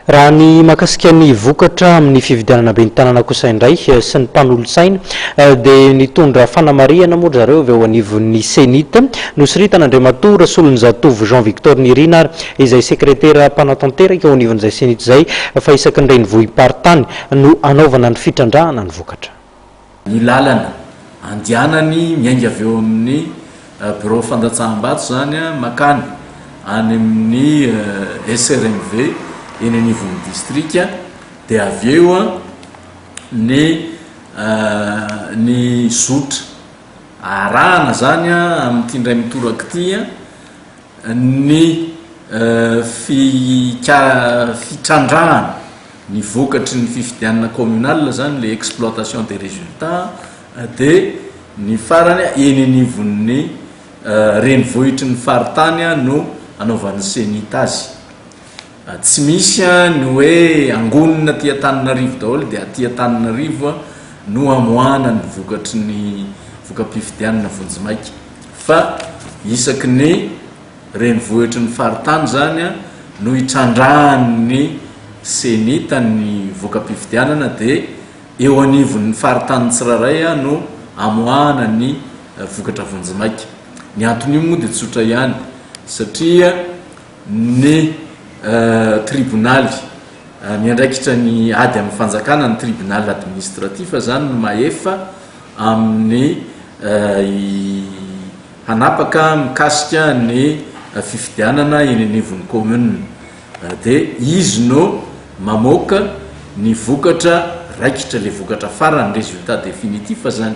Raha ny mahakasika ny vokatra amin'ny fifidianana ben'ny tanàna kosa indray sy ny mpanolotsaina dia nitondra fanamarihana moa ry zareo avy eo anivon'ny Cenit. Nosoritan'Andriamatoa Rasolonjatovo Jean Victor Nirina ary izay sekretera mpanatanteraka eo anivon'izay Cenit izay fa isaky ny renivohi-paritany no hanaovana ny fitrandrahana ny vokatra. Ny lalana andehanany miainga avy eo amin'ny birao fandatsaham-bato izany mankany any amin'ny SRMV eny anivon'ny distrika dia avy eo ny ny zotra arahana izany amin'ity indray mitoraka ity Ny fika fitrandrahana ny vokatry ny fifidianana communal zany le exploitation des résultats dia ny farany eny anivon'ny renivohitry ny faritany no anaovan'ny cenit azy. Tsy misy ny hoe angonina aty Antananarivo daholo dia aty Antananarivo no amoahana ny vokatry ny voka-pifidianana vonjimaika fa isaky ny renivohitry ny faritany izany no itrandrahan'ny Cenit ny voka-pifidianana dia eo anivon'ny faritany tsirairay no amoahana ny vokatra vonjimaika. Ny anton'io moa dia tsotra ihany satria ny tribonaly miandraikitra ny ady amin'ny fanjakana, ny tribunal administratif izany no mahefa amin'ny hanapaka mikasika ny fifidianana eny anivon'ny commune dia izy no mamoaka ny vokatra raikitra, ilay vokatra farany, résultat définitif izany,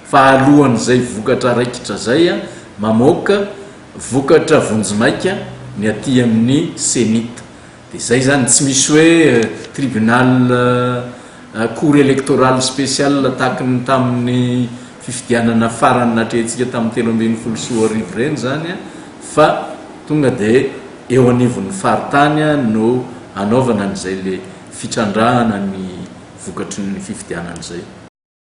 fa alohan'izay vokatra raikitra izay mamoaka Vokatra vonjimaika ny aty amin'ny Cenit. Dia izay izany, tsy misy hoe tribunal cour électorale spéciale tahaky ny tamin'ny fifidianana farany natrehintsika tamin'ny 2013 ireny izany fa tonga dia eo anivon'ny faritany no anaovana an'izay le fitrandrahana ny vokatry ny fifidianana izay.